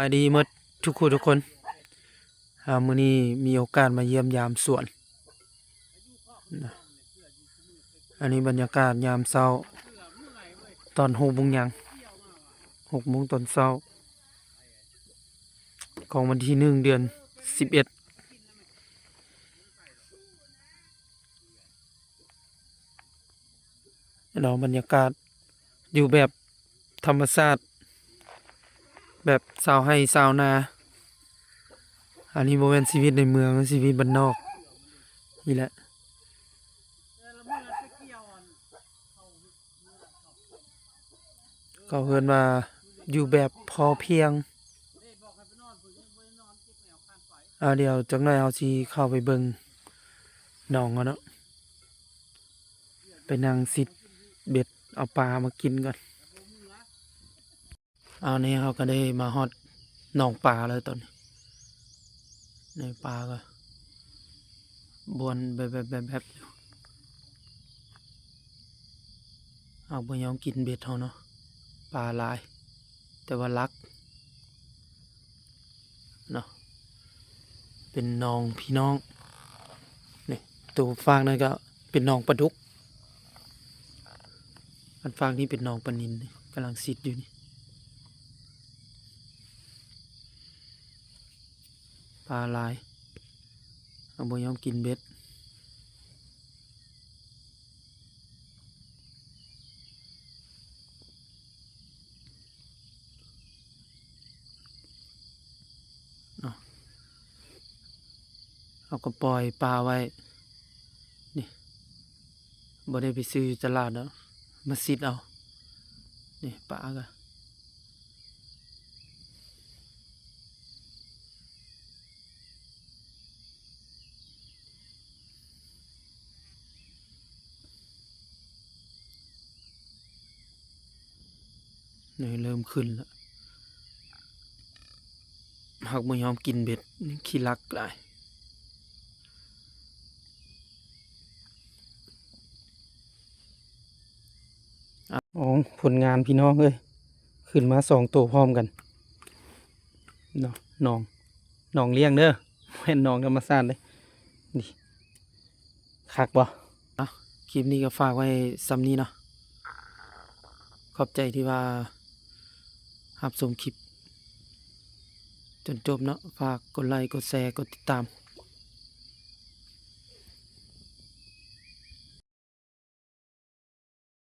ສະບາຍດີໝົດທຸກຜູ້ທຸກຄົນ. ອ່າ ມື້ນີ້ມີໂອກາດມາຢ້ຽມຢາມສວນ. ອັນນີ້ບັນຍາກາດຍາມເຊົ້າ ຕອນຫົກໂມງຫຍັງ ຫົກໂມງຕອນເຊົ້າ ຂອງວັນທີໜຶ່ງ ເດືອນສິບເອັດ. ເນາະ ບັນຍາກາດຢູ່ແບບທຳມະຊາດ ແບບຊາວໄຮ່ຊາວນາ. ອັນນີ້ບໍ່ແມ່ນຊີວິດໃນເມືອງ ຊີວິດບ້ານນອກນີ້ແຫຼະ. ເຂົາເອີ້ນວ່າຢູ່ແບບພໍພຽງ. ອ່າ ດຽວຈັກໜ້ອຍເຮົາຊິເຂົ້າໄປເບິ່ງໜອງກ່ອນເນາະ ໄປນັ່ງຊິດເບັດເອົາປາມາກິນກ່ອນ. ເອົາ ນີ້ເຮົາກໍໄດ້ມາຮອດໜອງປາແລ້ວຕອນນີ້. ໃນປາກໍບ່ວນແບບໆໆໆຢູ່. ເຮົາບໍ່ຍອມກິນເບັດເຮົາເນາະ ປາຫຼາຍ ແຕ່ວ່າຫຼັກເນາະ ເປັນໜອງພີ່ນ້ອງ. ນີ້ ໂຕຟາກນັ້ນກໍເປັນໜອງປາດຸກ ອັນຟາກນີ້ເປັນໜອງປານິນ ກຳລັງຊິດຢູ່ນີ້. ປາຫຼາຍ ເຮົາບໍ່ຍອມກິນເບັດເນາະ. ເຮົາກໍປ່ອຍປາໄວ້ນີ້ ບໍ່ໄດ້ໄປຊື້ຢູ່ຕະຫຼາດເນາະ ມາຊິດເອົາ. ນີ້ປາກໍ ນີ້ເລີ່ມຂຶ້ນແລ້ວ ຫາກບໍ່ຍອມກິນເບັດ ນີ້ຂີ້ລັກຫຼາຍ. ໂອ້ ຜົນງານພີ່ນ້ອງເອີຍ ຂຶ້ນມາສອງໂຕພ້ອມກັນເນາະ. ໜອງ ໜອງລ້ຽງເດີ ບໍ່ແມ່ນໜອງທຳມະຊາດເດ້. ນີ້ ຄັກບໍ່? ເອົາ ຄລິບນີ້ກໍຝາກໄວ້ສ່ຳນີ້ເນາະ. ຂອບໃຈທີ່ວ່າຮັບຊົມຄລິບຈົນຈົບເນາະ. ຝາກກົດໄລ ກົດແຊ ກົດຕິດຕາມ